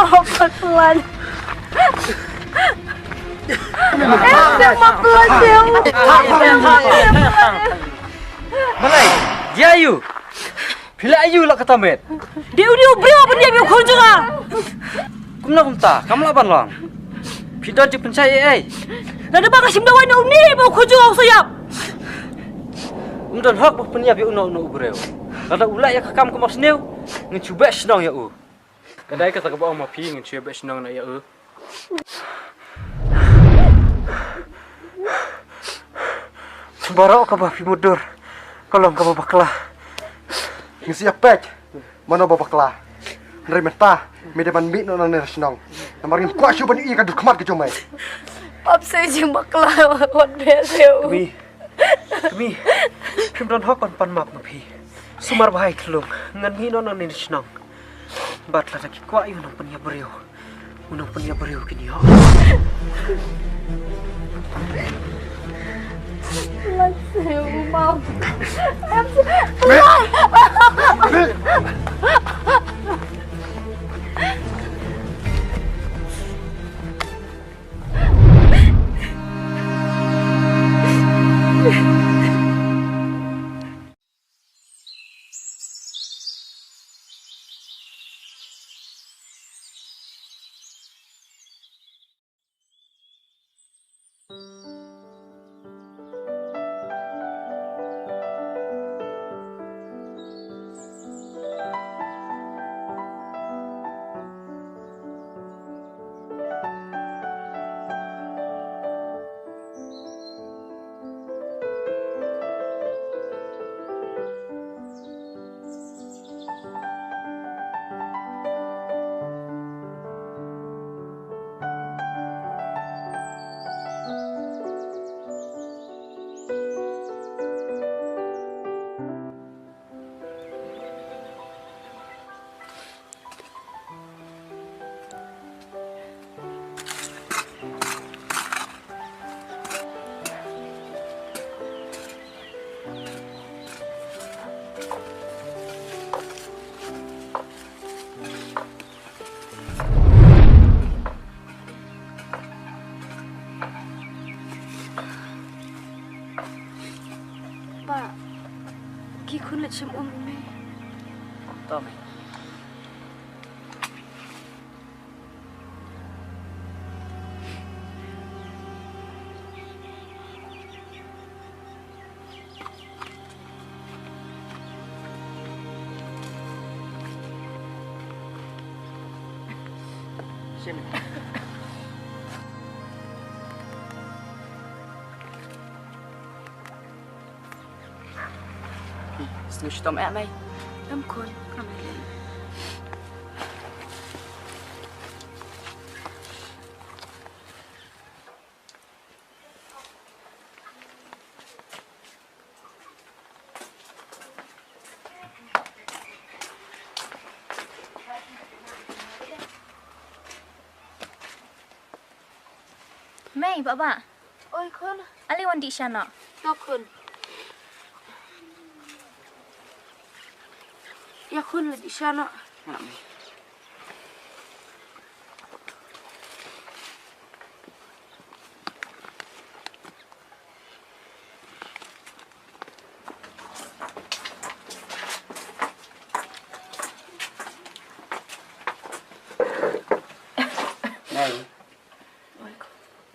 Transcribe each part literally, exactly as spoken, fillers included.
ma hok ka plan. Em, em, ma plan, em. Malai, ïa ïu. Phi la ïa u la kata met. Dei u, dei u briew ban ïa u khun jong nga. Kumno kumta, kam lah ban long. Phi don jingpynshai ei ei. Lada ba nga shim dawai na une ba u khun jong nga u sa ïap. Um don hok ba pynïap ïa uno uno u briew. Lada u lah ïa ka kam kum u sniew, ngin shu beh shnong ïa u. Ka dei kata kaba ong ma phi, ngin shu beh shnong noh ïa u. Baroh kaba phi mutdur ka long kaba bakla. Ngi sa ïa peit mano ba bakla. Hynrei mynta me dei ban mih noh na ne shnong. Namar ngim kwah shuh ban ïohi ïa ka dur khmat ka jong me. Pap, sa jing bakla wat be se u. Kmie. Kmie. Phim don hok ban pan map ma phi. Sumar bha ïa khlung. Ngan mih noh na ne shnong. Bad lada ki kwah ïa u nongpynïap briew, u nongpynïap briew kin ïoh. Let's say, u mam. Ba, ki khun la chim um me. To me. Sngewsih tom eh, mei. Em khun, em lei. Mei, Baba. Oi khun. Ale wan dih sha noh. To khun. Ïa khun, la dih sha noh. Nai.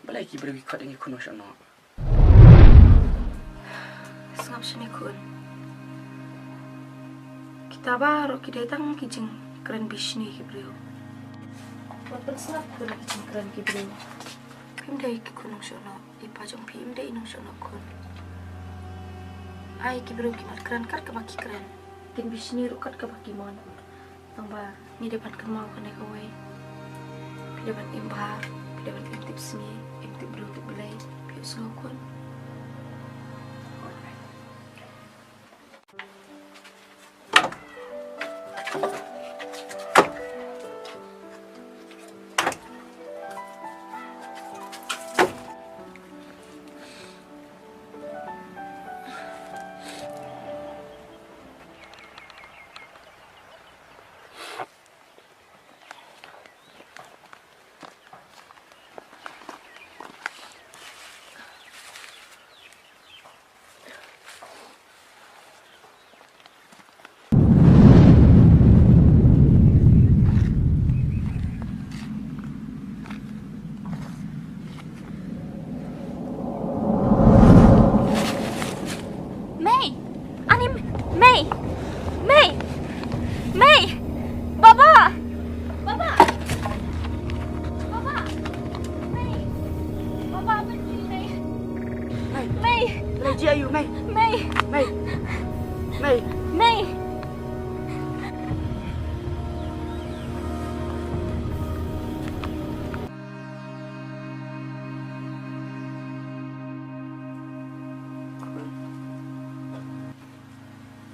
Balei ki briew ki khot ïa ngi khun nongshong noh? Sngap shane khun. Kita baroh ki dei tang ki jingkren bishni ki briew. Wat pynsngap khun ki jingkren ki briew. Phim dei ki khun nongshong noh. I pa jong phi im dei i nongshong noh khun. Ai ki briew ki mat kren kat kaba ki kren. Kin bishni ruh kat kaba ki mon. Tang ba ngi dei ban kynmaw kane kawei. Phi dei ban im bha, phi dei ban im tip sngi, im tip briew tip Blei. Phi ïohsngew khun. Mei! Ani Mei! Mei! Mei! Baba! Baba! Baba! Mei! Baba, apa ni, Mei? Mei! Mei! Mei! Mei! Mei! Mei! Mei!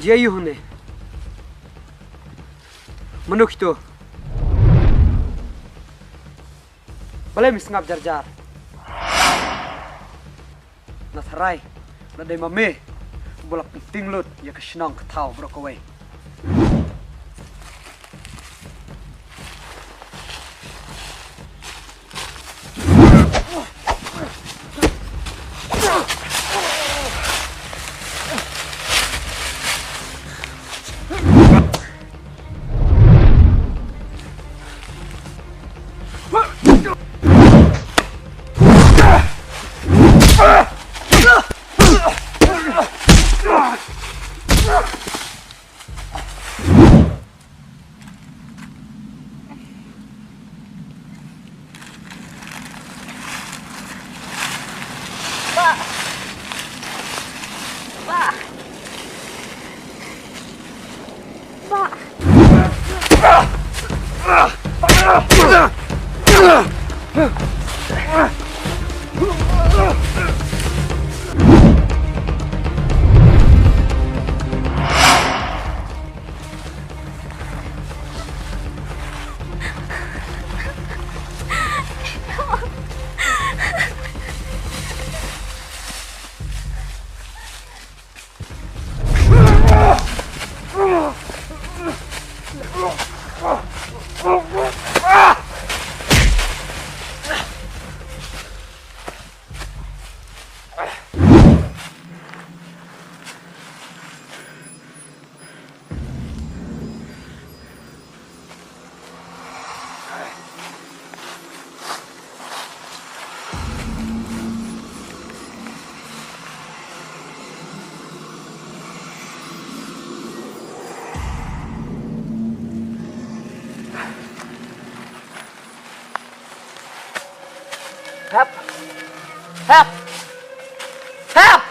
Jia yu ne. Mano kito. Balei mi sngap jar jar. Na tharai na dei ma me. Bula pynting lut ïa ka shnong ka thaw bro kawei. Hep. Hep. Hep.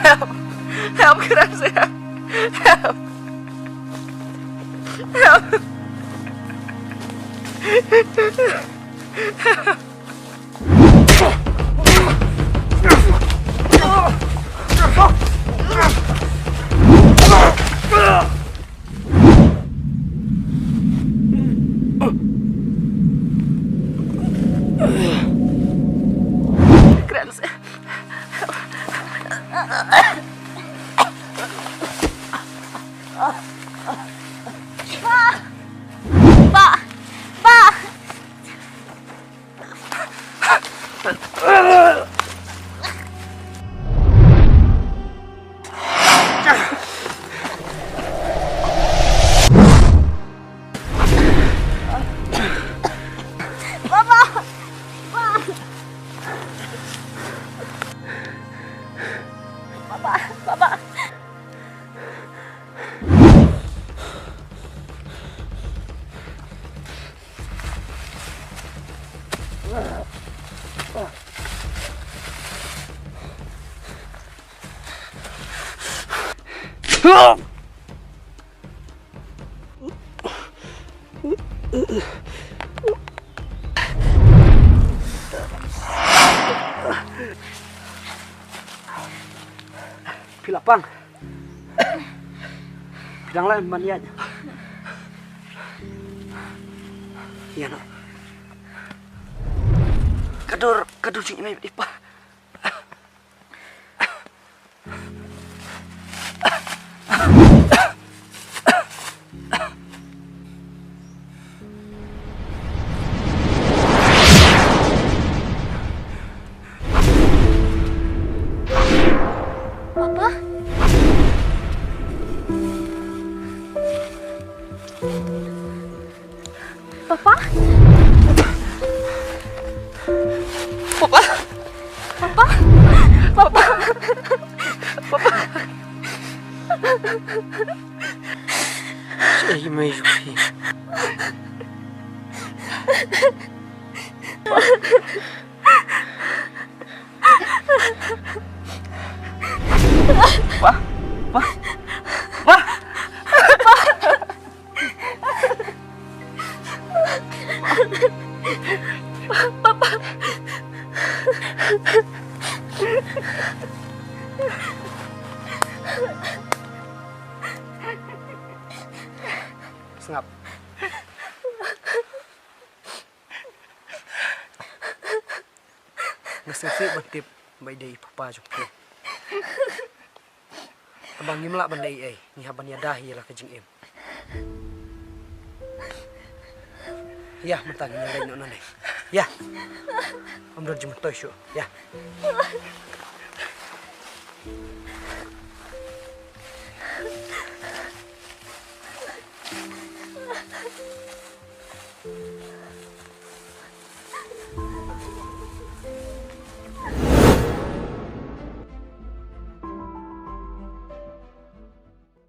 Help! Help, Kren Seh! Help! Help! Kren Seh. Bah! Bah! Bah! Papa! Papa! Papa! Papa! Phi la pang. Phi dang la man ïaid. Ïa no. Ka dur, ka dur jingim i pa. Papa? Papa? Papa? Papa? Papa? Papa? Shaei ma ïoh phi? Pa, pa, pa. Papa. Sngap. Nga sngewsih ban tip ba i dei i papa jong phi. Haba ngim lah ban leh ei ei, ngi hap ban ïada hi ïa la ka jingim. Ïa, mynta ngin ïa leit noh nangne. Ïa. Ym don jingmyntoi shuh. Ïa.